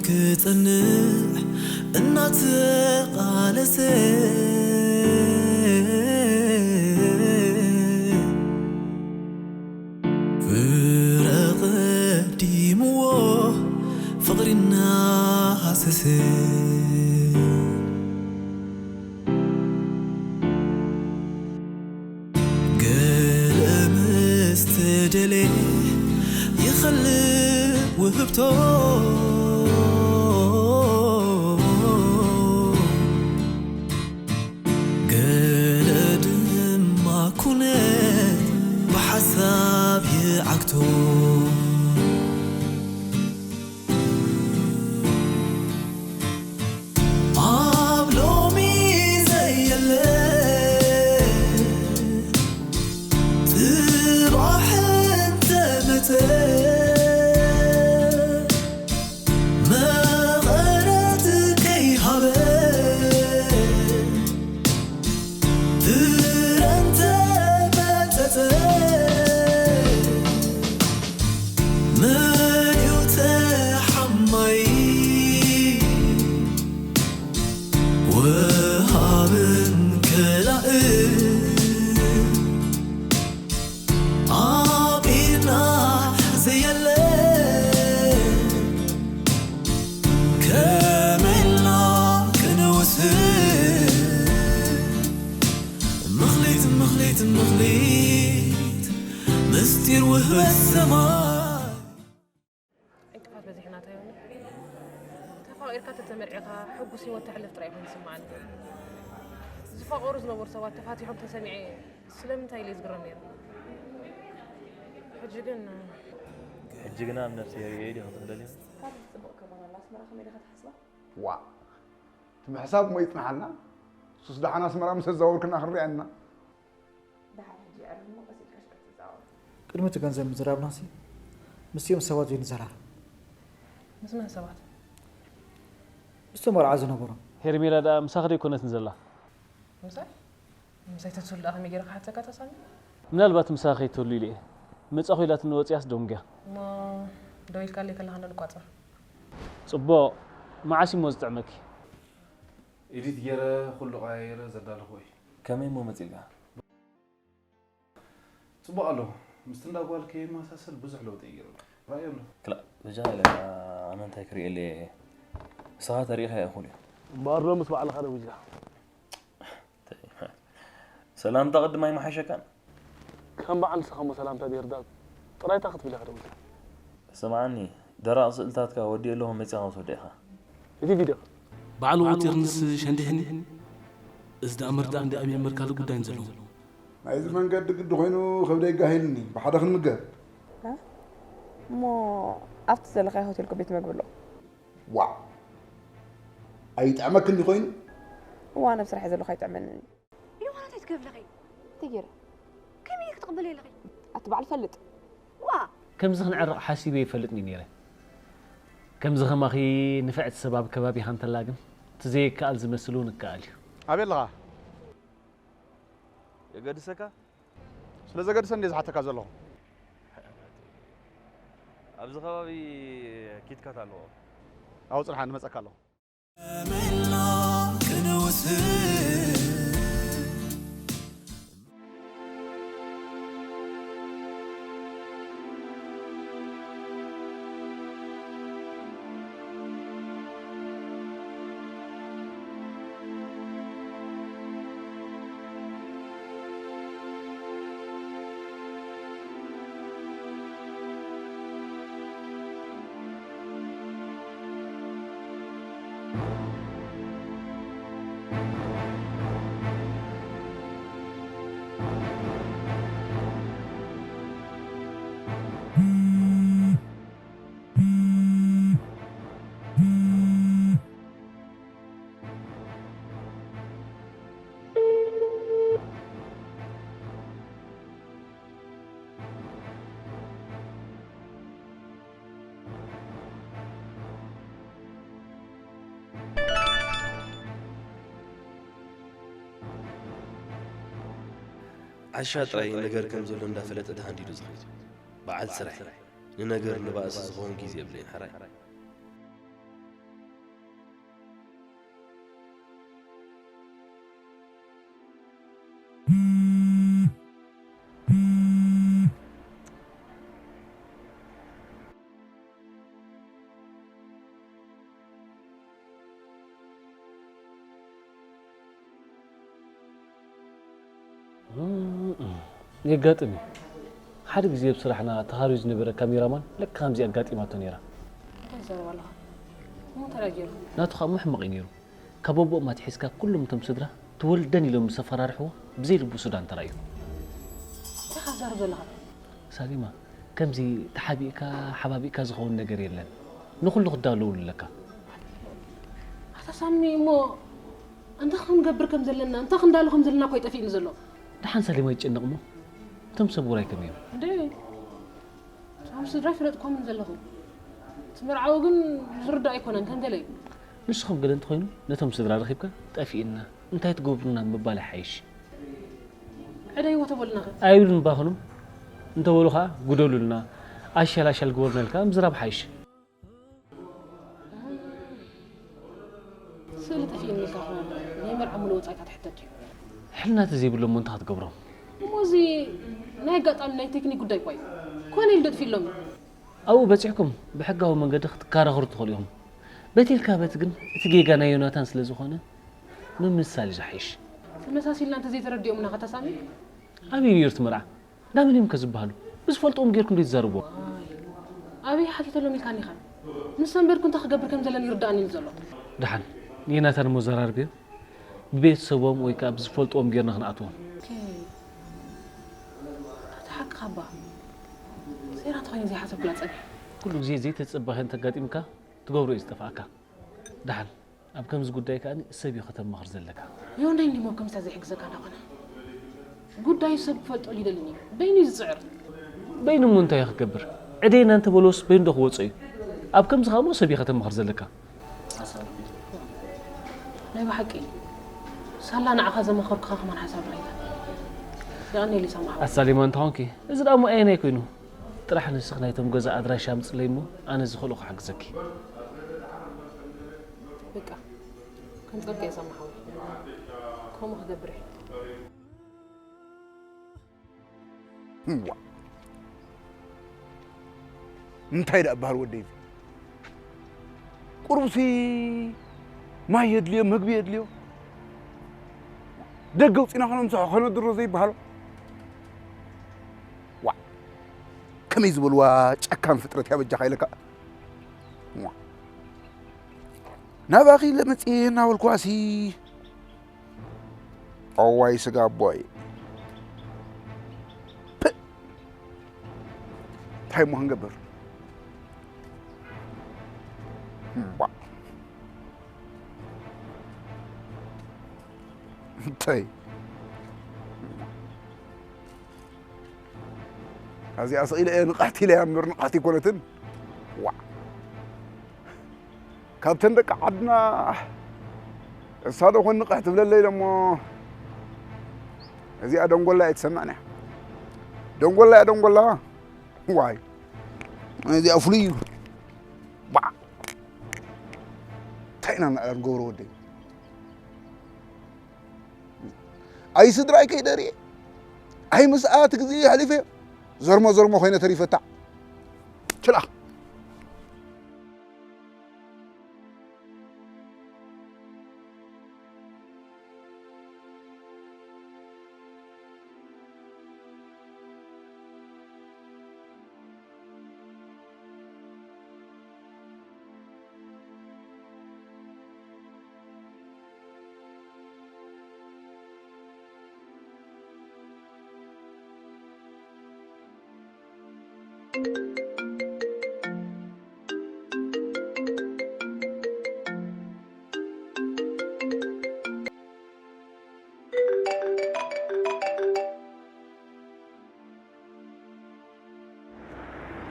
ክጸንዕ እናተቓለሰ ፍረ ቀዲምዎ ፍቕሪ እናሃሰሰ ገለ ምስ ተደልየ ይኸልእ ውህብቶ ገለ ድማ ኩነት ብሓሳብ ይዓግቶ ኣብ ሎሚ ዘየለ ጽባሕ እንተመጸ መቐረት ከይሃበ ፍረ እንተመጸጸ መን እዩ ተሓማይ ወሃብን ከላእን ኣብ ኢድና ዘየለ ከመይ ኢልና ክንውስን ምኽሊት ምኽሊት ምኽሊት ምስጢር ውህበት ሰማይ ዕንቅፋት በዚሕናታ ዮኒ። ተፋቒርካ ተተመርዒኻ ሕጉስ ህይወት ተሕልፍ ጥራይ ኮይኑ ይስምዓኒ። ዝፋቐሩ ዝነበሩ ሰባት ተፋቲሖም ተሰሚዐ ስለምንታይ ኢለ ዝግረም ነይረ። ሕጂ ግን ሕጂ ግና ኣብ ነፍሲ የርእየ ኢለ ክትብለል ካብ ጽቡቕ ከማን ኣላ ኣስመራ ከመይ ኢኻ ትሓስባ? ዋእ እቲ ምሕሳብ እሞ ይጽንሓልና። ንሱስ ደሓን ኣስመራ ምስ ኣዛወርክና ክንሪኣ ኢና። ደሓን ሕጂ የዕርፍ እሞ ቀስ ኢልካ ሽቅጥ ትዛወር። ቅድሚ እቲ ገንዘብ ምዝራብናሲ ምስቲኦም ሰባት ዘይንዘራረብ። ምስ መን ሰባት? ምስቶም መርዓ ዝነበሮም። ሄርሜላ ደኣ ምሳኺ ደይኮነትን ዘላ? ምሳይ? ምሳይ ተትህሉ ደኣ ከመይ ገይረ ክሓተካ ተሳኒ? ምናልባት ምሳኺ ከይትህሉ ኢለ እየ። መጻኹ ኢላትኒ ወጺኣስ ደንጉያ። እሞ ደው ኢልካለይ ከለኻ እንዶ ንቋጸር። ጽቡቕ። መዓስ እዩሞ ዝጥዕመኪ? ኤዲት ገይረ ኩሉ ቀያይረ ዘዳለኹ እዩ። ከመይ እሞ መጺልካ? ጽቡቕ ኣሎ። ምስቲ እንዳ ጓል ከየመሳሰል ብዙሕ ለውጢ እዩ ገይሩ። ራእዮ ኣሎ። ክላእ ብጃ ኢለ ኣነ እንታይ ክርእየለ እየ? ንስኻ ተሪኢኻዮ እኹል እዩ። እምበኣር ዶ ምስ ባዕልኻ ደው ኢልካ? ሰላምታ ቅድም ኣይመሓሸካን? ከም በዓል ንስኻ እሞ ሰላምታ ደይርዳእ ጥራይ እንታይ ክትብል ኢኻ ደው ኢልካ? ስምዓኒ፣ ደረቕ ስእልታትካ ወዲኤ ኣለኹ መጺኻ ክትወስዶ ኢኻ። እቲ ቪድዮ በዓል ኦቲርንስ ሸንዲሕኒ። እዚ ደኣ መርዳእ እንዲ ኣብየ መርካል ጉዳይን ዘለዎ። ናይዚ መንገዲ ግዲ ኮይኑ ከብደይ ጋሂልኒ ብሓደ ክንምገብ። እሞ ኣብቲ ዘለኻዮ ሆቴል እኮ ቤት መግቢ ኣሎ። ዋእ ኣይጥዕመክን ድዩ ኮይኑ? እዋ ናብ ስራሕ ዘለኹ ኣይጥዕመንን እዩ። ዮሃና እንታይ ትገብሪ ኣለኺ? እንታይ ገይረ? ከመይ ኢልኪ ትቕበልዮ ኣለኺ? ኣቲ በዓል ፈልጥ። ዋ ከምዚ ክንዕረቕ ሓሲበ ኣይፈልጥን እየ ነይረ። ከምዚ ከማኺ ንፍዕቲ ሰብ ኣብ ከባቢኻ እንተላ ግን እቲ ዘይከኣል ዝመስል እውን እከኣል እዩ። ኣበይ ኣለኻ? የገድሰካ? ስለ ዘገድሰኒ እየ ዝሓተካ ዘለኹ። ኣብዚ ከባቢ ኪትካት ኣለዎ። ኣብኡ ጽንሓኒ እመጸካ ኣለኹ። ዓሻ ጥራይ ነገር ከም ዘሎ እንዳፈለጠ ተሃንዲዱ ዝኸይድ በዓል ስራሕ። ንነገር ንባእሲ ዝኸውን ግዜ የብለይን ሕራይ። የጋጥም እዩ። ሓደ ግዜ ኣብ ስራሕና ተኻርዩ ዝነበረ ካሜራማን ለካ ከምዚ ኣጋጢማቶ ነይራ። እንታይ ትዛረብ ኣለኻ? እሞ እንታይ ደኣ ገይሩ? ናቱ ኸኣ እሞ ሕማቕ እዩ ነይሩ። ካብ ኣቦኦም ኣትሒዝካ ኩሎም እቶም ስድራ ትወልደን ኢሎም ምስ ኣፈራርሕዎ ብዘይ ልቡ ሱዳን ተራእዩ። እንታይ ኢኻ ትዛረብ ዘለኻ? ሳሊማ፣ ከምዚ ተሓቢእካ ሓባቢእካ ዝኸውን ነገር የለን። ንኹሉ ክዳለወሉ ኣለካ። ኣታ ሳሚ፣ እሞ እንታይ ክንገብር ከም ዘለና፣ እንታይ ክንዳሎ ከም ዘለና እኮ እዩ ጠፊእኒ ዘሎ። ደሓን ሳሊማ ኣይትጨነቕ እሞ፣ እቶም ሰብ ውራይ ከመይ እዮም? እንዴ፣ እቶም ስድራ ኣይፈለጥኩምን ዘለኹ። እቲ መርዓዊ ግን ዝርዳእ ኣይኮነን፣ ከም ገለ እዩ። ንስኹም ገለ እንተኾይኑ፣ ነቶም ስድራ ረኺብካ፣ "ጠፊእና፣ እንታይ ትገብሩና?" ምባል ይሓይሽ። ዕደይዎ ተበሉና ከ? ኣይብሉን ባኽኖም። እንተበሉ ኸኣ፣ "ግደሉልና፣ ኣሻል ኣሻል ግበሩና" ኢልካ ምዝራብ ሓይሽ። ስእሊ ጠፊእኒ ኢልካ ኸ ናይ መርዓ ሙሉእ ወጻኢታት ሕተት ድዩ? ሕልና ተዘይብሎም እሞ እንታይ ክትገብሮም? እሞ እዚ ናይ ኣጋጣሚ ናይ ቴክኒክ ጉዳይ እኳ እዩ። ኮነ ኢሉ ዶ ጠፊእሎም እዩ? ኣብኡ በጺሕኩም ብሕጋዊ መንገዲ ክትከራኸሩ ትኽእሉ ኢኹም። በቲ ኢልካ በቲ ግን እቲ ጌጋ ናይ ዮናታን ስለ ዝኾነ ምምስሳል እዩ ዝሓይሽ። ተመሳሲልና እንተዘይተረዲኦምና ኸ ተሳሚ? ኣበይ ነይሩ እቲ መርዓ? እንዳ መን እዮም ከ ዝበሃሉ? ብዝፈልጥዎም ጌርኩም ዶ ትዛረብዎ? ኣበይ ሓቲተሎም ኢልካኒ ኢኻ? ንሶም በልኩ እንታይ ክገብር ከም ዘለኒ ይርድኣኒ እዩ ዘሎ። ደሓን ንዮናታን እሞ ዘራርብዮ። ብቤተሰቦም ወይ ከኣ ብዝፈልጥዎም ጌርና ክንኣትዎም። ኦኬ። ኣታ ሓቅኻ እባ። ሴራ እንተኾይኑ ዘይሓሰብኩላ ጸኒሐ። ኩሉ ግዜ ዘይተጸበኸ እንተጋጢምካ ትገብሮ እዩ ዝጠፍኣካ። ደሓን ኣብ ከምዚ ጉዳይ ከኣ ሰብ እዩ ከተማኽር ዘለካ። ዮናይ እንዲሞ ከምሳ ዘይሕግዘካ እንዳኾነ። ጉዳዩ ሰብ ክፈልጠሉ ይደልን እዩ። በይኑ እዩ ዝጽዕር። በይኑ እሞ እንታይ እዩ ክገብር? ዕደየና እንተበሎስ በይኑ ዶ ክወጾ እዩ? ኣብ ከምዚ ከኣ እሞ ሰብ እዩ ከተማኽር ዘለካ። ናይ ብሓቂ ሳላ ንዓኻ ዘማኸርኩኻ ከማን ሓሳብ ርኢኻ። የቐንየለይ ሳማ ሓወይ። ኣሳሊማ እንተኾንኪ፣ እዚ ደኣ እሞ ኣየናይ ኮይኑ? ጥራሕ ንስኺ ናይቶም ገዛ ኣድራሻ ኣምጽለይ እሞ ኣነ ዝኽእሎ ክሕግዘኪ። በቃ፣ ከምጸልካ እየ ሳማ ሓወይ። ከምኡ ክገብር እየ። እዋ። እንታይ ደኣ እበሃል ወደይ እዚ? ቁሩብሲ ማይ የድልዮ፣ ምግቢ የድልዮ። ደገ ኣውጺእና ከነምስሖ ከነድሮ ዘይበሃሎ። ዋእ። ከመይ ዝበልዋ ጨካን ፍጥረት እያ በጃኻ ኢለካ። ዋእ። ናባኺ ኢለ መጽየ እናበልኩዋሲ። እዋይ ስጋ ኣቦይ። ፕእ! እንታይ እሞ ክንገብር? እምባ። እንታይ? ካብዚኣ ስቕ ኢለ እየ ንቕሕቲ ኢለያ እምበር ንቕሕቲ ኣይኮነትን። ዋእ። ካብተን ደቂ ዓድና እሳ ዶ ኾን ንቕሕ ትብለለይ ኢለ እሞ እዚኣ ደንጎላ እየ ትሰምዕን እያ። ደንጎላ እያ ደንጎላ። ዋይ። እዚኣ ፍሉይ እዩ። ባዕ። እንታይ ኢና ንዕላ ንገብሮ ወደይ? ኣይ ስድራይ ከይደርየ፣ ኣይ ምስኣ እቲ ግዜ የሕሊፈ፣ ዘርሞ ዘርሞ ኮይነ ተሪፈታ። ችላ።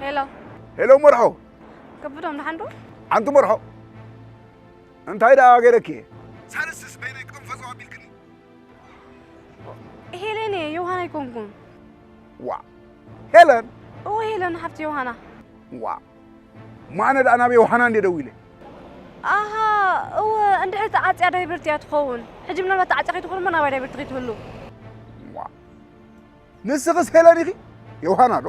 ሄሎ። ሄሎ መርሖ። ከብዶም ደሓን ዶ? ኣንቲ መርሖ። እንታይ ደኣ ገይረኪ? ሳልስስ በይነይ ቀንፈዞ ኣቢልክኒ። ሄሌን እየ፣ ዮሃና ኣይኮንኩን። ዋ። ሄለን? እወ ሄለን ሓፍቲ ዮሃና። ዋ። ማነ ደኣ ናብ ዮሃና እንዴ ደዊለ? ኣሃ፣ እወ እንድሕር ተዓጽያ ዳይቨርቲ እያ ትኸውን። ሕጂ ምናልባት ተዓጽያ ከይትኾን እሞ ናባይ ዳይቨርቲ ከይትህሉ። ዋ። ንስኽስ ሄለን ኢኺ? ዮሃና ዶ?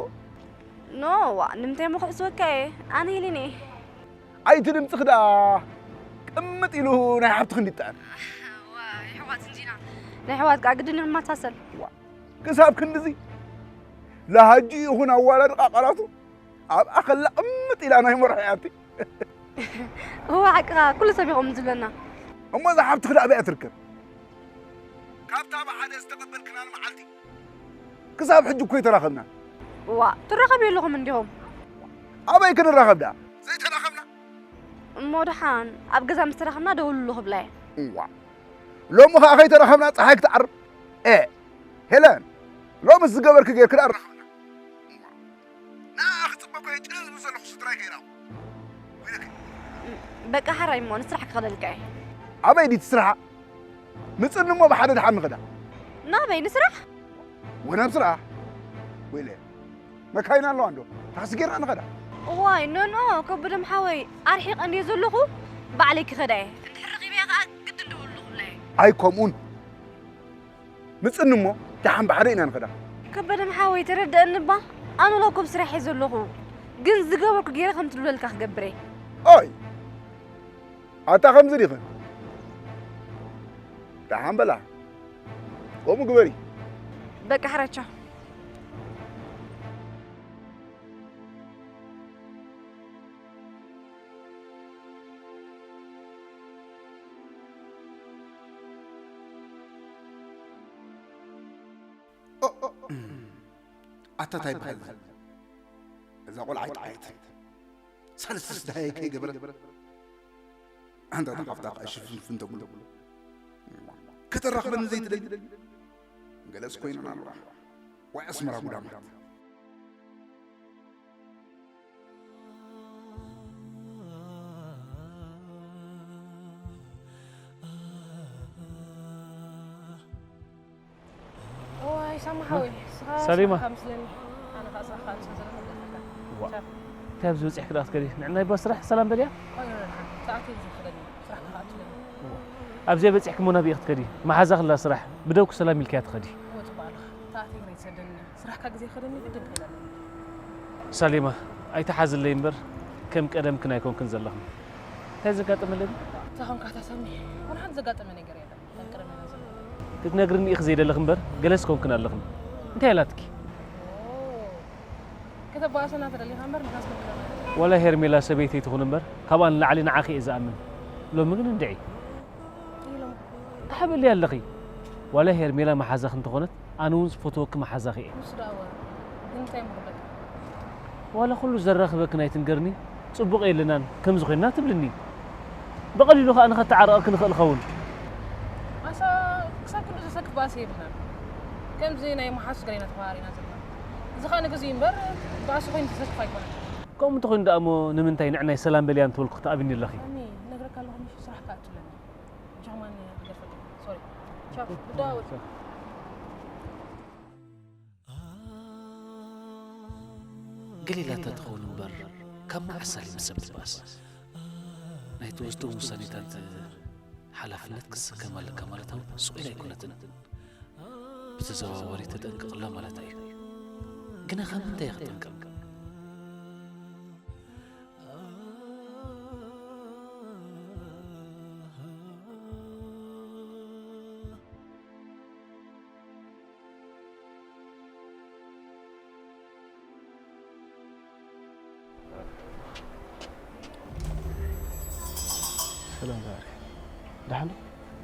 ኖ፣ ዋ፣ ንምንታይ እሞ ክሕስወካ እየ? ኣነ ሄሌን እየ። ኣይቲ ድምፅኺ ደኣ ቅምጥ ኢሉ ናይ ሓብትኺ እንዲጥዕም። ዋ፣ የሕዋት እንዲና። ናይ ኣሕዋት ከኣ ግድን ንመሳሰል። ዋ፣ ክሳብ ክንድዚ ለሃጂ ይኹን ኣዋላዲ ቃቃላቱ ኣብ ኣኸላ ቅምጥ ኢላ ናይ መርሒ ኣንቲ። እወ ሓቅኻ፣ ኩሉ ሰብ ኢኹም ዝብለና። እሞ እዛ ሓብትኺ ደኣ ኣበይ እያ ትርከብ? ካብታ ብሓደ ዝተቐበልክናን መዓልቲ ክሳብ ሕጂ እኮ ኣይተራኸብናን። እዋ ትራኸቡ የለኹም እንዲኹም። ኣበይ ክንራኸብ ደኣ ዘይተራኸብና? እሞ ደሓን ኣብ ገዛ ምስ ተራኸብና ደውልሉ ክብላ እየ። እዋ ሎሚ ኸዓ ከይተራኸብና ፀሓይ ክትዓርብ። ኤ ሄለን፣ ሎምስ ዝገበርኪ ጌርኪ ደኣ ኣራኸብና። ንኣ ክፅበ እኮ እየ ጭልል ዝብል ዘለኹ ስድራይ ከይራኹ። ወይለኪ። በቃ ሓራይ እሞ ንስራሕ ክኸደልካ እየ። ኣበይ ድዩ እቲ ስራሓ? ምፅኒ እሞ ብሓደ ደሓን ንኸዳ። ናበይ ንስራሕ? ወናብ ስራሕ? ወይለ፣ መካይን ኣለዋ እንዶ? ታክሲ ጌርና ንኸዳ። እዋይ ኖኖ ከብዶም ሓወይ፣ ኣርሒቐ እንድየ ዘለኹ ባዕለይ ክኸዳ እየ። እንድሕር ረኺበያ ኸዓ ግድን ደውልሉ ክብላ እየ። ኣይ ከምኡን። ምፅኒ እሞ ደሓን ብሓደ ኢና ንኸዳ። ከበደም ሓወይ ተረድአኒ እባ። ኣነ እኮ ኣብ ስራሕ እየ ዘለኹ። ግን ዝገበርኩ ገይረ ከም ትብለልካ ክገብር እየ። ኦይ ኣታ ከምዚ ዲኺ? ደሓን በላ። ከምኡ ግበሪ። በቃ ሕራይ ቻው። ኣታ ታይ በሃል እዚ? እዛ ቆልዓ ኣይጠዓየትን። ሳልስስ ደሃየ ከይገበረት ኣንታ ተኻፍታ ከኣ ሽፍንፍን ተብሎ። ከተራኽበኒ ዘይትደሊ? ገለስ ኮይነን ኣለዋ። ዋይ ኣስመራ ጉዳማት። እዋይ ሳማ ሓወይ፣ ንስኻ ሰሊማ። ስራሕካ ምስለኒ፣ ኣነ ኸኣ ስራሕካ ንስኻ ዘለኒ ኣለካ። ዋ። ቻው። እንታይ ኣብዚ በፂሕኪ ደኣ ክትከዲ? ንዕናይ ባ ስራሕ ሰላም በልያ? ቆይ ንረድሓ፣ ሰዓት እዩ ዝኸደኒ፣ ስራሕካ ኸኣ ትለኒ። ኣብዚ በፂሕኪ እሞ ናበይ ክትከዲ? መሓዛ ክላ ስራሕ፣ ብደውኪ ሰላም ኢልክያ ትኸዲ። እወ፣ ጽቡቕ ኣለኻ። ሰዓት እዩ ዘይትሰደኒ፣ ስራሕካ ግዜ ክኸደኒ ግድን ክኸደኒ። ሳሊማ፣ ኣይተሓዝለይ እምበር፣ ከም ቀደምክን ኣይኮንክን ዘለኽን። እንታይ ዘጋጠመ ኣለኒ? እንታይ ኾንካ እታ ሳሚ? ዋላ ሓንቲ ዘጋጠመ ነገር የለን። ከም ቀደምና ኢና ዘለና። ክትነግርኒ ኢኺ ዘይደለኺ እምበር፣ ገለስ ኮንክን ኣለኽን። እንታይ ኣላትኪ? ኦ፣ ከተባእሰና ተደሊኻ እምበር፣ ንሕናስ ከም ቀደምና ኢና ዘለና። ዋላ ሄርሜላ ሰበይተይ ትኹን እምበር፣ ካብኣ ንላዕሊ ንዓኺ እየ ዝኣምን። ሎሚ ግን እንድዒ። ኢሎም። እንታይ በሊ ኣለኺ? ዋላ ሄርሜላ መሓዛኺ እንተኾነት፣ ኣነ እውን ዝፈትወኪ መሓዛኺ እየ። ንሱ ደኣ እወ፣ ግን እንታይ እሞ ክብለካ? ዋላ ኩሉ ዘራኽበክን ኣይትንገርኒ፣ ጽቡቕ የለናን፣ ከምዚ ኮይንና ትብልኒ። ብቐሊሉ ከኣ ንኸተዓርቐኪ ንኽእል ኸውን። ኣሳ ክሳብ ክንዲ ዘሰክፍ ባእሲ የብልናን። ከምዚ ናይ መሓዙት ገለ ኢና ተፈራሪና ዘለና። እዚ ኸኣ ንግዚኡ እምበር ባእሲ ኮይኑ ዘሰክፍ ኣይኮነን። ከምኡ እንተኾይኑ ደኣ እሞ ንምንታይ ንዕናይ ሰላም በልያ እንትበልኩ ክትኣብኒ ኣለኺ? ሳሚ፣ እነግረካ ኣለኹ ምሽ ስራሕካ ኣትብለኒ። ጃማን ክገድፈካ። ሶሪ። ቻው። ንደዋወል። ገሊላታ ትኸውን እምበር ካብ መዓስ ሳሊም ሰብ ትበኣስ? ናይ ትወስዶም ውሳኔታት ሓላፍነት ክትስከም ኣለካ ማለት እውን ስቕ ኢላ ኣይኮነትን። ብተዘዋዋሪ ተጠንቀቕላ ማለታ እዩ። ግና ካብ ምንታይ እየ ክጥንቀቕ? ሰላም ዛሪ። ደሓን ዶ?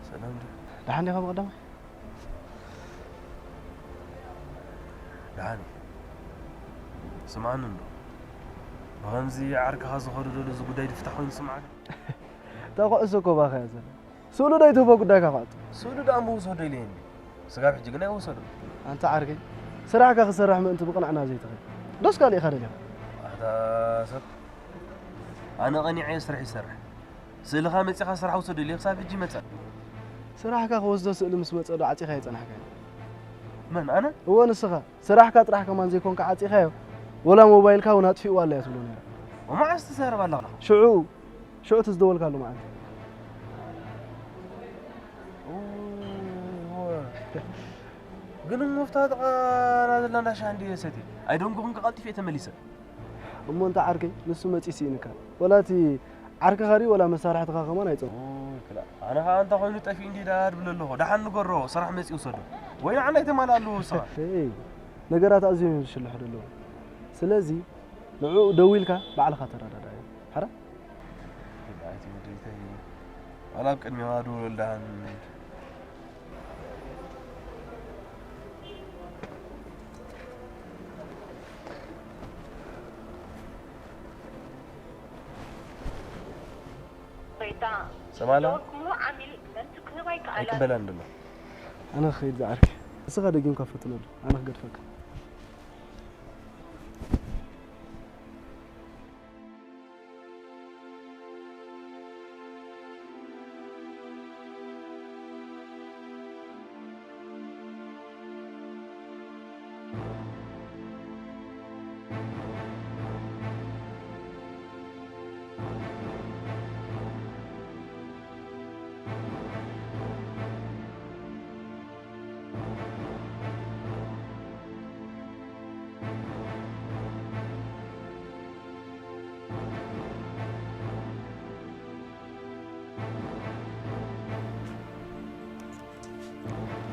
ሰላም ዶ? ደሓን ዲኻ ብቐዳማይ? ደሓን እየ። ስምዓኒ እንዶ፣ ብኸምዚ ዓርክኻ ዝኸዶ ዘሎ እዚ ጉዳይ ድፍታሕ ኮይኑ ዝስምዓካ? እታ ኩዕሶ እኮ ባኻ እያ ዘላ። ስእሉ ዶ ይትህቦ ጉዳይካ ክዕጾ? ስእሉ ደኣ እሞ ውሰዶ ኢለየ እንዲ። ስጋብ ሕጂ ግን ኣይወሰዶ። ኣንታ ዓርከይ፣ ስራሕካ ክሰርሕ ምእንቲ ብቕንዕና ዘይትኸይድ። ዶስ ካልእ ኢኻ ደሊኻ? ኣታ ሰብ፣ ኣነ ቀኒዐ እየ ስራሕ ይሰርሕ። ስእልኻ መጺኻ ስራሕ ውሰዶ ኢለየ ክሳብ ሕጂ ይመጽእ። ስራሕካ ክወስዶ ስእሊ ምስ መጸ ዶ ዓጺኻዮ ጸናሕካዮ? መን ኣነ? እወ ንስኻ። ስራሕካ ጥራሕ ከማን ዘይኮንካ ዓጺኻዮ፣ ወላ ሞባይልካ እውን ኣጥፊእዋ ኣለያ ትብሎ ነይራ። ወመዓስ ትዛረብ ኣለኻ? ሽዑ፣ ሽዑ እቲ ዝደወልካሉ መዓልቲ። እወ። ግን እሞ ኣብታ ጥቓና ዘላ እንዳ ሻሂ እንድየ ሰትየ። ኣይደንጎኹን ቀልጢፈ እየ ተመሊሰ። እሞ እንተ ዓርከይ፣ ንሱ መጺኡ ስኢንካ። ወላ እቲ ዓርክኻ ድዩ ወላ መሳርሕትኻ ከማን ኣይጸንሑ። ኦይ፣ ክላ-፣ ኣነ ኸዓ እንተ ኾይኑ ጠፊኡ እንዲ ዳር ብለ ኣለኹ። ደሓን ንገሮ፣ ስራሕ መጺኡ ውሰዶ። ወይ ንዓና ኣይተማልኣሉ ንስኻ። እይ፣ ነገራት ኣዝዮም እዮም ዝሽልሑ ዘለዉ። ስለዚ ንዕኡ ደዊልካ ባዕልኻ ተረዳድኣዮ። ሓራ? ክላ፣ እቲ ወደይተይ፣ ዋላ ኣብ ቅድሚዋ ደወል ደሓን። ሰማላ? ኣይቅበላን ድማ። ኣነ ክኸይድ ዝዓርክ። ንስኻ ደጊምካ ፈትነሉ። ኣነ ክገድፈካ።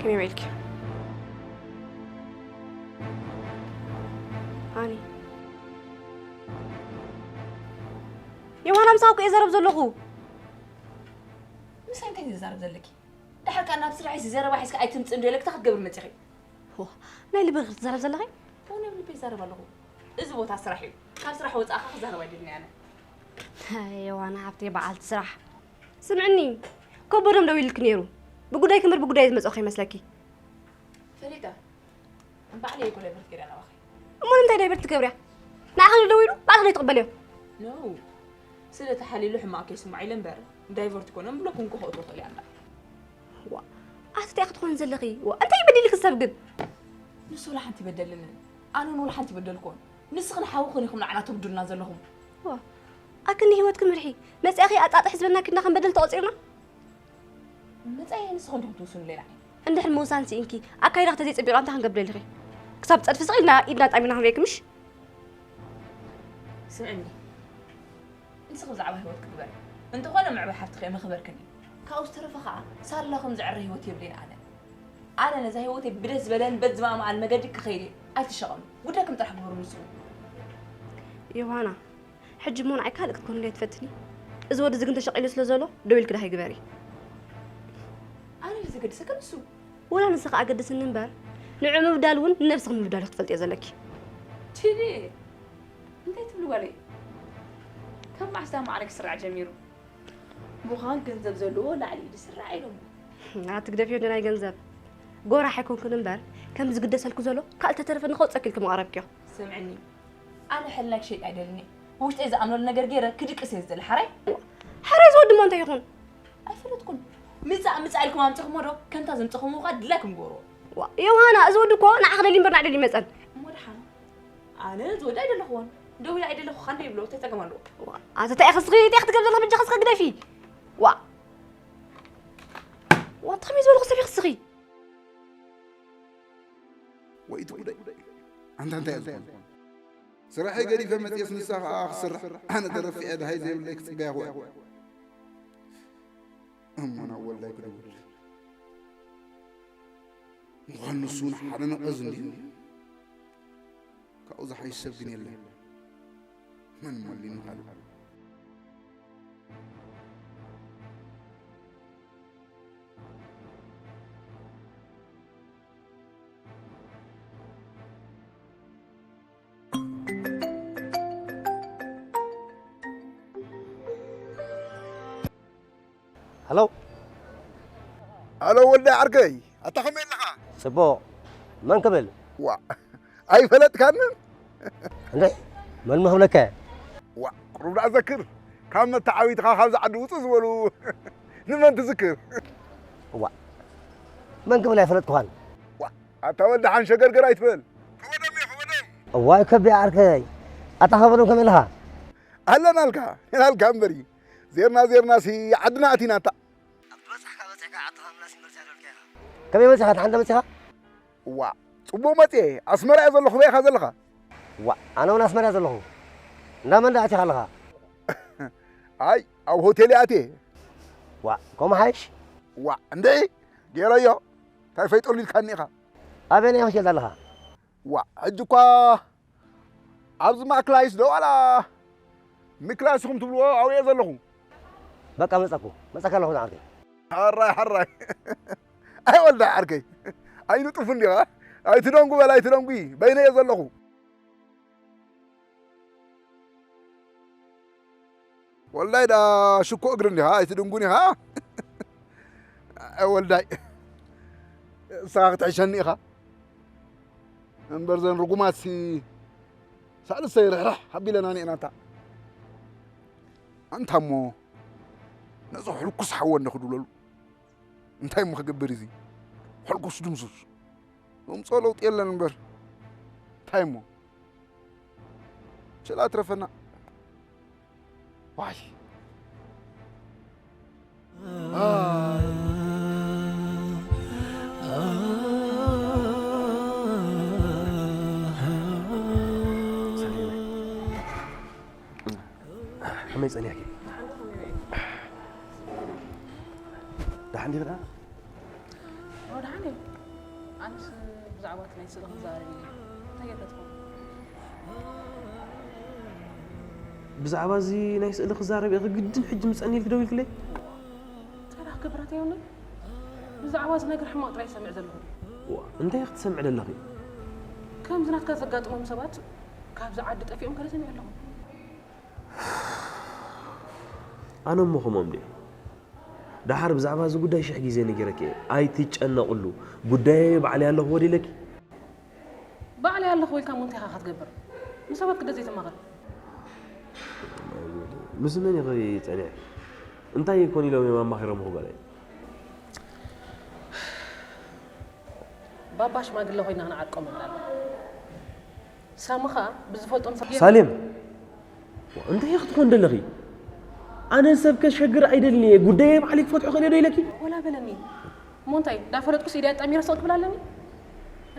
ከመይ ውዒልኪ? ሃኒ። ዮሃና ምሳኻ እኮ እየ ዘረብ ዘለኹ። ምሳይ እንታይ እየ ዝዛረብ ዘለኪ? ደሓር ከኣ ናብ ስራሕሲ ዘረባ ሒዝካ ኣይትምጽእ እንዶ ኢለ ክታ ክትገብር መጺኺ? ዋ፣ ናይ ልብኺ ክትዛረብ ዘለኺ? እወ፣ ናይ ልበይ ይዛረብ ኣለኹ። እዚ ቦታ ስራሕ እዩ። ካብ ስራሕ ወጻእኻ ክዛረብ ኣይደልን ኣነ። ኣይ፣ ዮሃና ሓብተይ በዓልቲ ስራሕ። ስምዕኒ፣ ከበዶም ደዊሉልኪ ነይሩ። ብጉዳይ ክምር ብጉዳይ ዝመጽኦ ከይመስለኪ። ፈሊጠ። እምበኣር እየ እኮ ዳይቨርት ገይረ ናባኺ። እሞ ንምንታይ ዳይቨርት ትገብርያ? ንዓኺ ዶ ደዊሉ? ባዕልኺ ዶ ትቕበልዮ? ኖ። ስለ ተሓልይሉ ሕማቕ ከይስምዖ ኢለ እምበር፣ ዳይቨርት ኮነ ብሎክ እውን ክኸእቶ እኽእል እየ ኣላ። ዋ፣ ኣቲ እንታይ ክትኾኒ ዘለኺ? ዋ፣ እንታይ በዲልኪ ሰብ ግን? ንሱ ወላ ሓንቲ በደለንን፣ ኣነ እውን ወላ ሓንቲ በደልኩዎን። ንስኽን ሓውኽን ኢኹም ንዓና ተብድሉና ዘለኹም። ዋ፣ ኣክኒ ህይወትኪ ምርሒ። መጺኣኺ ኣጣጥሕ ዝበልና ኪድና ከም በደል ተቖጺርና? መጻኢ ንስኹም ዲኹም ትውስኑለይ ንዓይ። እንድሕር ምውሳን ስኢንኪ፣ ኣካይዳ ክተዘይጸቢቑ ኣንታ ክንገብር ደሊኺ? ክሳብ ጸድፊ ስቕ ኢልና ኢድና ጣሚና ክንርእየኪ ምሽ? ስምዕኒ፣ ንስኺ ብዛዕባ ህይወትኪ ግበሪ። እንተኾነ ምዕባይ ሓፍትኺ እየ መኽበርክን እዩ። ካብኡ ዝተረፈ ኸኣ ሳላ ከም ዝዕረ ህይወት የብለይን ኣነ። ኣነ ነዛ ህይወተይ ብደስ ዝበለን በዝማእምኣን መገዲ ክኸይድ እየ። ኣይትሸቐሉ። ጉዳይኩም ጥራሕ ግበሩ ንስኹም። ዮሃና፣ ሕጂ እሞ ንዓይ ካልእ ክትኮንለይ ትፈትኒ? እዚ ወዲ እዚ ግን ተሸቒሉ ስለ ዘሎ፣ ደው ኢልኪ ዳሃይ ግበሪ። ኣነ ድዩ ዘገድሰኪ ንሱ? ወላ ንስኺ ኣገድስኒ እምበር፣ ንዑ ምብዳል እውን ንነብስኺ ምብዳል ክትፈልጥዮ ዘለኪ። ቺሊ፣ እንታይ ትብሊ ጓለይ? ካብ መዓስ ዳ ማዕረ ክስራዕ ጀሚሩ? ምዃን ገንዘብ ዘለዎ ላዕሊ ኢዱ ስራዕ ኢሎሞ። ኣትግደፍዮ ናይ ገንዘብ። ጎራሕ ኣይኮንክን እምበር፣ ከም ዝግደሰልኪ ዘሎ፣ ካልእ ተተረፈ ንኸውፀኪ ኢልኪ ምቐረብክዮ። ስምዕኒ፣ ኣነ ሕልናይ ክሸይጥ ኣይደልን እየ። ብውሽጠይ ዝኣምነሉ ነገር ገይረ ክድቅስ እየ ዝደሊ፣ ሓራይ? ሓራይ ዝወዲ እሞ እንታይ ይኹን? ኣይፈለጥኩን። ምጻእ፣ ምጻእ ኢልኩም ኣምጺኹሞ ዶ? ከምታ ዘምጽኹምዎ ከኣ ድላይኩም ግበርዎ። ዋ፣ ዮሃና፣ እዚ ወዲ እኮ ንዓኺ ደልዩ እምበር ንዓይ ደልዩ ኣይመጸን። እሞ ደሓን። ኣነ እዚ ወዲ ኣይደለኹዎን። ደዊለ ኣይደለኹኻን ዶ ይብሎ፣ እንታይ ጸገም ኣለዎ? ዋ፣ ኣቲ እንታይ ኢኺ እስኺ፣ እንታይ ኢኺ ትገብሪ ዘለኺ? በጃኺ እስኺ ግደፊ። ዋ። ዋ፣ እንታይ ከመይ ዝበልኺ ሰብ ኢኺ እስኺ? ወይ እቲ ጉዳይ። ኣንታ እንታይ እየ ዝኾን? ስራሐይ ገዲፈ መፅየስ ንሳ ኸዓ ክስራሕ፣ ኣነ ተረፊዐ ደሃይ ዘይብለይ ክፅበያ ኹያ። እሞ ናብ ወልዳይ ክድውል። ምዃኑ ንሱ እውን ሓደ ነቐዝ እንድዩ። ካብኡ ዝሓይሽ ሰብ ግን የለን። መን መሊኑ ካልእ? ሃሎ። ሃሎ ወልደ ዓርከይ፣ ኣታ ከመይ ኣለኻ? ጽቡቕ። መን ክብል? ዋ፣ ኣይፈለጥካንን? እንዴ፣ መን ምኽብለካ? ዋ፣ ቁሩብ ደኣ ዘክር። ካብ መተዓቢትኻ ካብዚ ዓዲ ውጽእ ዝበሉ ንመን ትዝክር? ዋ፣ መን ክብል ኣይፈለጥኩኻን። ዋ፣ ኣታ ወዲ ሓንሸገርገር ኣይትበል። ከበዶም እየ፣ ከበዶም። እዋይ፣ ከቢያ ዓርከይ። ኣታ ከበዶም ከመይ ኣለኻ? ኣለናልካ፣ ኔናልካ እምበሪ። ዜርና ዜርናሲ ዓድና ኣቲና ኣታ። ኣብ በጻሕካ በጺሕካ ዓድኻ ምላስ ይመርጽ ኣለልካ ኢኻ። ከመይ በጺኻ? ደሓን ዶ በጺኻ? ዋ፣ ጽቡቕ መጽየ። ኣስመራ እየ ዘለኹ፣ በይ ኢኻ ዘለኻ? ዋ፣ ኣነ እውን ኣስመራ እየ ዘለኹ። እንዳ መን ደኣ ኣቲኻ ኣለኻ? ኣይ፣ ኣብ ሆቴል ኣትየ። ዋእ፣ ከምኡ ሓይሽ? ዋእ፣ እንዴ፣ ገይረዮ። እንታይ ፈይጠሉ ኢልካኒ ኢኻ? ኣበይ ናይ ሆቴል ኣለኻ? ዋእ፣ ሕጂ እኳ ኣብዚ ማእክላይስ ዶ ዋላ ሚክላይስ ኢኹም ትብልዎ ኣብኡ እየ ዘለኹ። በቃ መጻኩ፣ መጻካ ኣለኹ ዝዓርከይ። ሓራይ፣ ሓራይ። ኣይ ወልዳይ ዓርከይ፣ ኣይንጡፍ እንዲኻ? ኣይትደንጉ በል፣ ኣይትደንጉ። በይነ እየ ዘለኹ። ወልዳይ ዳ ሽኮ እግሪ እንዲኻ? ኣይትድንጉን ኢኻ? ኣይ ወልዳይ፣ ንስኻ ክትሕሸኒ ኢኻ። እምበር ዘን ርጉማትሲ ሳልሰይ ርሕራሕ ኣቢለና ኒእናታ። ኣንታ እሞ ነዚ ሕልኩስ ሓወ እንደ ክድብለሉ። እንታይ እሞ ክገብር እዚ ሕልኩስ ድምሱስ? ዘምፅኦ ለውጢ የለን እምበር። እንታይ እሞ? ችላ ትረፈና። ዋይ። ከመይ ጸኒሕኪ? ደሓን ዲኺ ደኣ? ኣዎ ደሓን እየ። ኣነስ ብዛዕባ እቲ ናይ ስእሊ ክዛረብ ኢለ። እንታይ ጌርካ ትኸውን? ብዛዕባ እዚ ናይ ስእሊ ክዛረብ እየ ግድን ሕጂ ምጸኒ ኢልኪ ደው ኢልክለይ? እንታይ ደኣ ክገብር ኣተየውኒ? ብዛዕባ እዚ ነገር ሕማቕ ጥራይ ይሰምዕ ዘለኹ። ዋ፣ እንታይ ክትሰምዕ ደለኺ? ከምዚ ናትካ ዘጋጥሞም ሰባት ካብዚ ዓዲ ጠፊኦም ገለ ሰሚዐ ኣለኹ። ኣነ እሞ ከምኦም ድየ? ደሓር ብዛዕባ እዚ ጉዳይ ሽሕ ግዜ ነጊረኪ እየ። ኣይትጨነቕሉ። ጉዳየይ ባዕለይ ኣለኹዎ ዶ ኢለኪ? ባዕለይ ኣለኹ ኢልካ እሞ እንታይ ኢኻ ክትገብር? ንሰባት ክደ ዘይተማኽር። ምስ መን ኢኺ ጸኒሕኪ? እንታይ ይኮን ኢሎም እዮም ኣማኺሮምኺ በለይ? ባባ ሽማግለ ኮይና ክንዓርቆም ንብል ኣለና። ሳሚ ኸኣ ብዝፈልጦም ሰብ ሳሌም፣ እንታይ ክትኾን ደለኺ? ኣነ ሰብ ከሸግር ኣይደልን እየ። ጉዳየይ ባዕለይ ክፈትሖ እኽእል እየ ዶ ኢለኪ? ወላ በለኒ። እሞ እንታይ እንዳፈለጥኩስ ኢደይ ኣጣሚረ ስቕ ክብል ኣለኒ?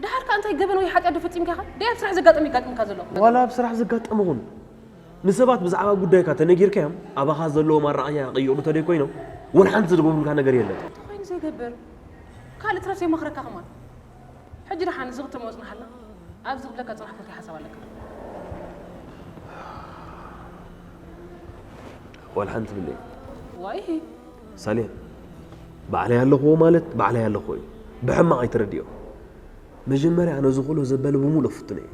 ደሓር ከኣ እንታይ ገበን ወይ ሓጢኣት ዶ ፈጺምካ ኢኻ? ደይ ኣብ ስራሕ ዘጋጠመ የጋጥምካ ዘሎ። ዋላ ኣብ ስራሕ ዘጋጠመ ኹን ንሰባት ብዛዕባ ጉዳይካ ተነጊርካዮም ኣባኻ ዘለዎም ኣረኣእያ ክቕይሩ ተደይ ኮይኖም ወላ ሓንቲ ዝገብሩልካ ነገር የለን። እንታይ ኮይኑ ዘይገብር? ካልእ ትረፍ ዘይመኽረካ ከማን። ሕጂ ደሓን እዚ ክተመኦ ጽናሓልና። ኣብዚ ክብለካ ጽናሕኩ እንታይ ሓሳብ ኣለካ? ዋላ ሓንቲ ብለይ። ዋይ ሳሌም፣ ባዕለይ ኣለኹዎ ማለት ባዕለይ ኣለኹዎ እዩ። ብሕማቕ ኣይትረድዮ። መጀመርያ ነዚ ኩሎ ዘበለ ብምሉእ ክፍትኖ እየ።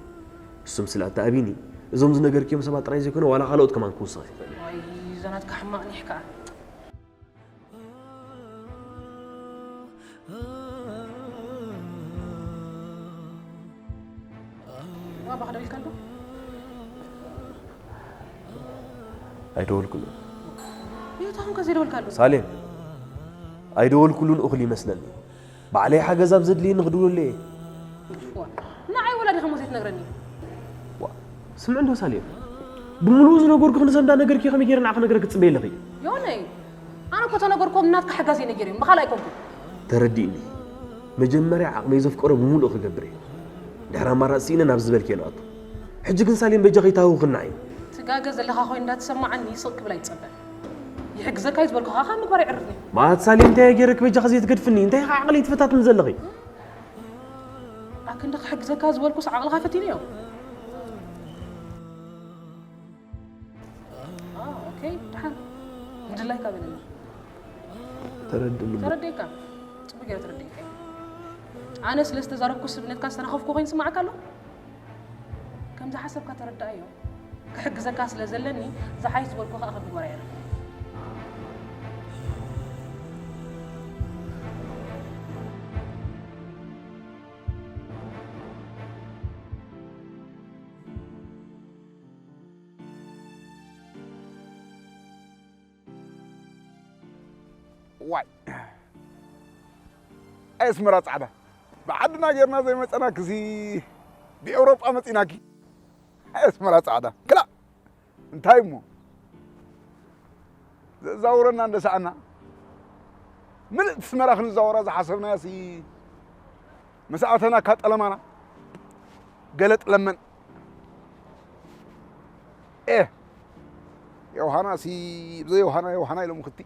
እሱም ስለ ኣተኣቢኒ፣ እዞም ዝነገርክዮም ሰባት ጥራይ ዘይኮነ ዋላ ካልኦት ከማን ክውስኽ ይኽእል እየ። ዋይ እዛ ናትካ ሕማቕ ኒሕ ከኣ። ባባኻ ደዊልካሉ? ኣይደወልኩሉን። ይታኹም ከ ዘይደወልካሉ? ሳሌም፣ ኣይደወልኩሉን እኹል ይመስለኒ። ባዕለይ ሓገዝ ኣብ ዘድልየኒ ክድውለሉ እየ። ንዓይ ወላ ዲኻ ሞት ትነግረኒ? ስምዕ እንዶ ሳሌም፣ ብምሉኡ ዝነገርኩ ክንሰ እንዳ ነገርኪ ከመይ ገይረ ንዓኺ ነገረ ክትጽበይ ኣለኺ? ዮነይ፣ ኣነ እኮ ተነገርኩም ናትካ ሓጋዝ እየ ነጊረ እየ፣ ብኻልእ ኣይኮንኩን። ተረዲእኒ። መጀመርያ ዓቕመይ ዘፍቀሮ ብምሉኡ ክገብር እየ። ድሕሪ ኣማራፂ ስኢነ ናብ ዝበልክዮ ንኣቱ። ሕጂ ግን ሳሌም በጃኺ ይታወኽና እዩ። ትጋገ ዘለኻ ኮይኑ እንዳተሰማዓኒ ስቕ ክብል ኣይትጸበ። ይሕግዘካ እዩ ዝበልኩኻ ካብ ምግባር ይዕርፍኒ። መዓት ሳሌም እንታይ እየ ገይረክ በጃኺ ዘይትገድፍኒ? እንታይ ኢኻ ዓቕለይ ትፈታትኒ ዘለኺ? ኣክንዲ ክሕግዘካ ዝበልኩስ ዓቕልኻ ፈቲንዮ። ኦኬ፣ ደሓን ምድላይካ በለኒ። ተረድእኒ እሞ። ተረዲእካ? ጽቡቅ ገይረ ተረዲእካ። ኣነ ስለ ዝተዛረብኩ ስብነትካ ዝተረኸብኩ ኮይኑ ስማዓካ ኣሎ? ከም ዝሓሰብካ ተረዳኣዮ። ክሕግዘካ ስለ ዘለኒ ዝሓይሽ ዝበልኩ ከኣ ከብግበራ እየ። ዋይ ኣይ ኣስመራ ጻዕዳ ብዓድና ጌርና ዘይመጸናኪ እዚ ብኤውሮጳ መጺናኪ። ኣይ ኣስመራ ጻዕዳ ክላእ እንታይ እሞ ዘዛውረና እንደ ሰኣና ምልእቲ ኣስመራ ክንዛወራ ዝሓሰብናያሲ ምስ ኣተና ካብ ጠለማና ገለጥ ለመን ኤ ዮሃና ሲ ብዘይ ዮሃና ዮሃና ኢሎም ክቲ።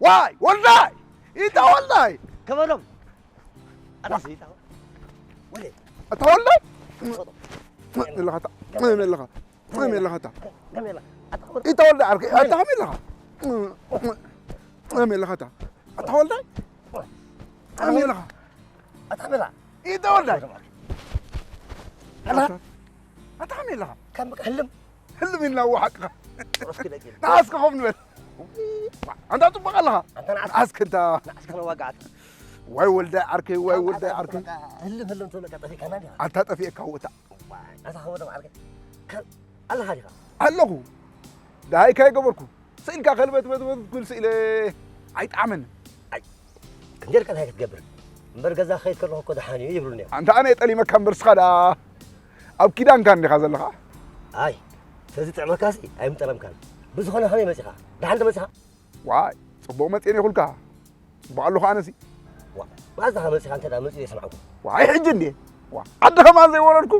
ዋይ ወልዳይ! ኢታ ወልዳይ! ከበሎም! ኣታ ሲ ኢታ ወለ! ኣታ ወልዳይ! መለኻታ! መለኻ! መለኻታ! ከመይ ኢላ? ኣታ ወልዳይ! ኢታ ወልዳይ ዓርከይ! ኣታ ከመይ ኢለኻ? ከመይ ኢለኻታ? ኣታ ወልዳይ! ከመይ ኢለኻ? ኣታ ከመይ ኢላ? ኢታ ወልዳይ! ኣላ! ኣታ ከመይ ኢለኻ? ከም ህልም! ህልም ኢልና እዎ ሓቅኻ። ጥሩፍ ክደቂ። ንዓስከ ኸም ንበል። ኣንታ ጽቡቕ ኣለኻ። ኣንታ ንዓስከ። ንዓስከ እንታ። ንዓስከ ነዋጋዓት። ዋይ ወልዳይ ዓርከይ፣ ዋይ ወልዳይ ዓርከይ። ህልም ህልም ትብል በቃ ጠፊእካና ዲኻ? ኣንታ ጠፊእካ ወታ። ዋይ፣ ኣታ ኸወደም ዓርከይ። ከ-፣ ኣለኻ ዲኻ? ኣለኹ። ደሃይካ ይገበርኩ። ስኢልካ ከልበት በት በት ክብል ስኢለ ኣይጠዓመን። ኣይ፣ ክንደይ ኢልካ እንታይ ክትገብር? እምበር ገዛ ክኸይድ ከለኹ እኮ ደሓን እዩ ይብሉኒ እዮም። ኣንታ ኣነ የጠሊመካ እምበር ስኻ ደኣ ኣብ ኪዳንካ እንዲኻ ዘለኻ። ኣይ፣ ተዝጥዕመካሲ ኣይምጠለምካን። ብዝኾነ ከመይ መጺኻ? ደሓን ዶ መጺኻ? ዋይ፣ ጽቡቕ መጽኤ ነይኹልካ። ጽቡቕ ኣለኹ ኣነሲ። ዋ፣ መዓዝ ዳኻ መጺኻ እንተ ደኣ መጺኡ የስምዓኩም። ዋይ፣ ሕጂ እንድየ። ዋ፣ ዓዲ ከማን ዘይወረድኩ።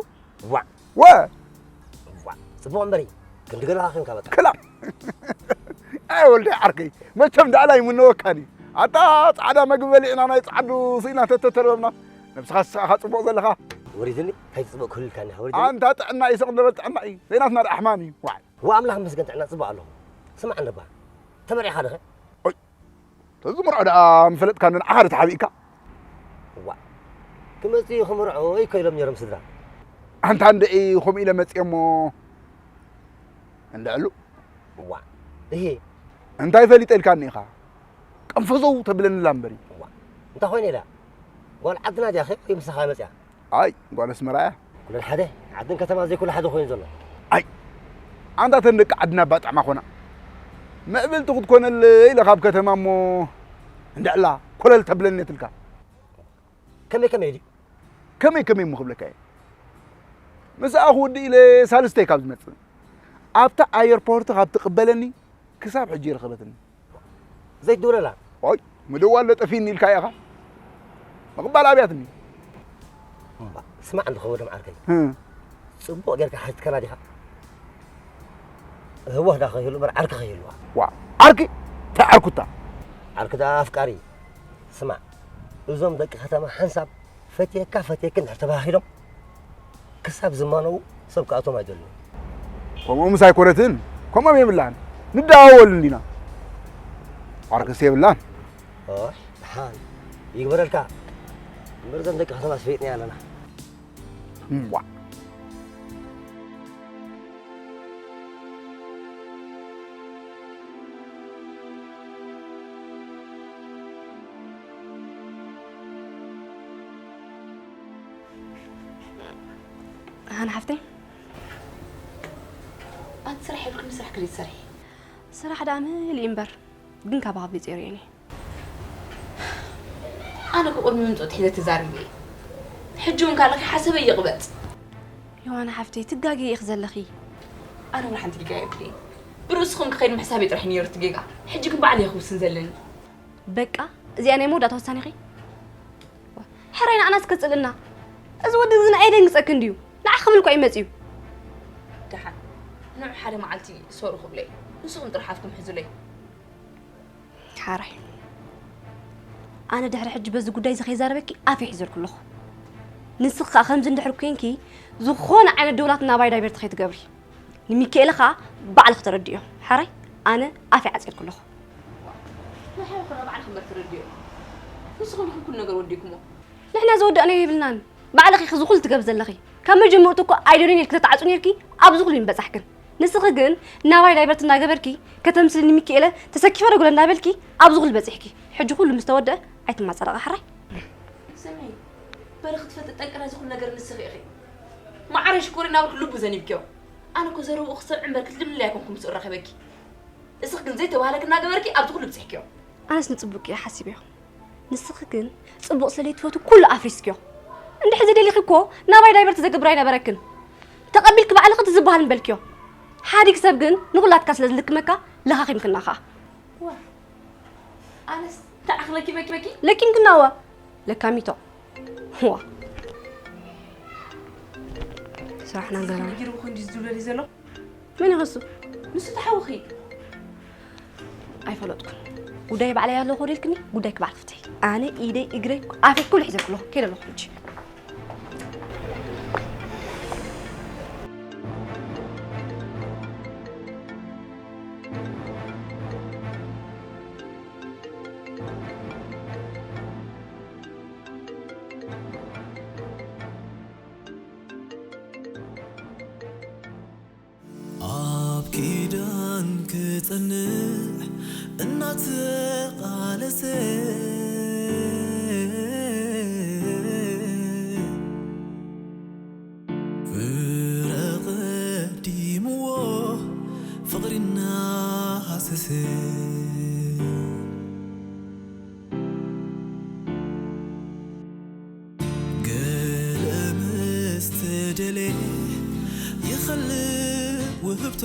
ዋ። ወ። ዋ፣ ጽቡቕ እምበሪ፣ ክንዲ ገለኻ ዄንካ በቃ። ክላእ። ኣይ ወልዳይ ዓርከይ፣ መቸም ዳዕላ ይምነወካኒ። ኣታ ጻዕዳ መግቢ በሊዕና ናይ ጻዕዱ ስኢና ተተተርበብና። ነብስኻ ስኻ ጽቡቕ ዘለኻ። ወሪድኒ፣ እንታይ ጽቡቕ ክህልልካ እኒኻ፣ ወሪድኒ። ኣንታ ጥዕና እዩ፣ ስቕ ንበል ጥዕና እዩ። ዘይናትና ደኣ ሕማም እዩ። ዋይ። ዋ ኣምላኽ መስገን ጥዕና ጽቡቕ ኣለኹ። ስማዕ እንደባ፣ ተመሪዕኻ ዶ ኸ? ኦይ፣ ተዝምርዖ ደኣ ምፈለጥካ ንዓኻ ዶ ተሓቢእካ? እዋ፣ ክመጽኡ ክምርዑ እኮ ኢሎም ነይሮም ስድራ። ኣንታ እንድዒ ከምኡ ኢለ መጽየ እሞ እንድዕሉ። እዋ፣ እሄ። እንታይ ፈሊጠ ኢልካኒ ኢኻ? ቀንፈዘው ተብለኒ ኣላ እምበሪ። እዋ፣ እንታይ ኮይነ ኢላ? ጓል ዓድና ድያ ኸ ወይ ምሳኻ መጽያ? ኣይ፣ ጓል ኣስመራ እያ። ኩለን ሓደ፣ ዓድን ከተማ ዘይኩሉ ሓደ ኮይኑ ዘሎ። ኣይ፣ ኣንታ ተን ደቂ ዓድና እባ ጥዕማ ኮና። ምዕብልቲ ክትኮነለይ ኢለ ካብ ከተማ እሞ እንድዕላ ኮለል ተብለኒ የትልካ። ከመይ ከመይ ድዩ? ከመይ ከመይ እሞ ክብለካ እየ። ምስኣ ክውድእ ኢለ ሳልስተይ ካብ ዝመጽእ። ኣብታ ኣየርፖርት ካብ ትቕበለኒ ክሳብ ሕጂ ይረኸበትኒ። ዘይትድውለላ? ኦይ፣ ምድዋል ዶ ጠፊኒ ኢልካ ኢኻ? ምቕባል ኣብያትኒ። እምባ፣ ስማዕ እንዶ ኸወደም ዓርከይ። ህም። ጽቡቕ ጌርካ ሓቲትካላ ዲኻ? ህወኽ ዳ ከይህሉ እምበር ዓርኪ ከይህልዋ። ዋ፣ ዓርኪ? እንታይ ዓርኩታ? ዓርኪ ደኣ ኣፍቃሪ። ስማዕ፣ እዞም ደቂ ከተማ ሓንሳብ ፈትየካ ፈትየኪ እንድሕር ተባሃሂሎም፣ ክሳብ ዝማነዉ ሰብ ክኣትዎም ኣይደልን። ከምኡ ምስ ኣይኮነትን፣ ከምኦም የብላን። ንደዋወል እንዲና። ዓርክስ የብላን። ኦይ፣ ደሓን ይግበረልካ። እምበር እዞም ደቂ ከተማ ስፈይጥና ኣለና። እምቧ። ሃና ሓፍተይ፣ ኣንቲ ስራሕ የብልክን፣ ስራሕ ክደይ ትሰርሒ? ስራሕ ደኣ መሊኡ እምበር፣ ግን ካብ ኣብ ገጽ ይርእየኒ። ኣነ እኮ ቅድሚ ምምጽኡ ትሒዘ ተዛሪበ እየ። ሕጂ እውን ካለኺ ሓሰበ ይቕበጽ። ዮሃና ሓፍተይ፣ ትጋገዪ ኢኺ ዘለኺ። ኣነ እውን ሓንቲ ጌጋ የብለይን። ብርእስኹም ክኸይድ ምሕሳበይ ጥራሕ እዩ ነይሩ እቲ ጌጋ። ሕጂ ግን ባዕለይ እየ ክውስን ዘለኒ። በቃ፣ እዚኣ ናይ መወዳእታ ውሳኔኺ? ሕራይ ንዓናስ ከጽልእና። እዚ ወዲ እዚ ንዓይ የደንግጸኪ እንድዩ። ንዓኺ ክብል እኮ እዩ መጺኡ። ደሓን፣ ንዑ ሓደ መዓልቲ ሶሩ ክብለይ። ንስኹም ጥራሕ ኣፍኩም ሕዙለይ። ሓራይ። ኣነ ድሕሪ ሕጂ በዚ ጉዳይ እዚ ከይዛረበኪ ኣፈይ ሒዘልኩ ኣለኹ። ንስኺ ከኣ ከምዚ እንድሕር ኮይንኪ፣ ዝኾነ ዓይነት ደውላት ናባይ ዳይቨርት ከይትገብሪ። ንሚካኤል ኸኣ ባዕልኺ ተረድእዮ። ሓራይ፣ ኣነ ኣፈይ ዓጺርኩ ኣለኹ። ንሕና ኹና ባዕልኺ እምበር ትረድእዮ። ንስኹም ኢኹም ኩሉ ነገር ወዲእኩሞ። ንሕና ዝወዳእናዮ የብልናን። ባዕልኺ ኢኺ እዚ ኩሉ ትገብሪ ዘለኺ። ካብ መጀመርቱ እኮ ኣይደልዮን ኢልኪ ተተዓጹ ኔርኪ፣ ኣብዚ ኩሉ ኣይምበጻሕክን። ንስኺ ግን ናባይ ዳይቨርት እናገበርኪ፣ ከተምስሊ ንሚካኤለ ተሰኪፈ ዶ ጉለ እናበልኪ፣ ኣብዚ ኩሉ በጺሕኪ። ሕጂ ኩሉ ምስ ተወደአ ኣይትማጻደቒ ሓራይ። ስምዒ፣ በሪ ክትፈቲ ጠንቂ ናይዚ ኩሉ ነገር ንስኺ ኢኺ። መዓረይ ሽኮር እናበልኩ ልቡ ዘኒብክዮ። ኣነ እኮ ዘረብኡ ክሰምዕ እምበር ክትልምንለይ ኣይኮንኩ ምስኡ ረኺበኪ። እስኺ ግን ዘይተባህለኪ እናገበርኪ ኣብዚ ኩሉ ብጺሕክዮ። ኣነስ ንጽቡቅ እየ ሓሲበዮ። ንስኺ ግን ጽቡቅ ስለ ዘይትፈቱ ኩሉ ኣፍሪስክዮ። እንድሕር ዝደሊኺ እኮ ናባይ ዳይቨርት ዘገብር ኣይነበረክን። ተቐቢልኪ ባዕልኺ እቲ ዝበሃል ምበልክዮ። ሓዲግ ሰብ ግን ንኹላትካ ስለ ዝልክመካ ለኻኺምክና ኸኣ። ዋ፣ ኣነስ ተዓኽ ለኪመኪ? ለኪምክና ዋ። ለካሚቶ። ዋ። ስራሕና ገና። ጅርቡ ክንዲ ዝብለሊ ዘሎ? መን ይኸሱ? ንሱ ተሓውኺ። ኣይፈለጥኩን። ጉዳይ ባዕለይ ኣለኹ ኢልክኒ፣ ጉዳይ ክባዕል ፍትሒ። ኣነ ኢደይ እግረይ ኣፈይ ኩሉ ሒዘ ኣለኹ። ከይደ ኣለኹ ሕጂ። ኣብ ኪዳን ክጸንዕ እናተቓለሰ ፍረ ቀዲምዎ ፍቕሪ እናሃሰሰ ገለ ምስ ተደልየ ይኸልእ ውህብቶ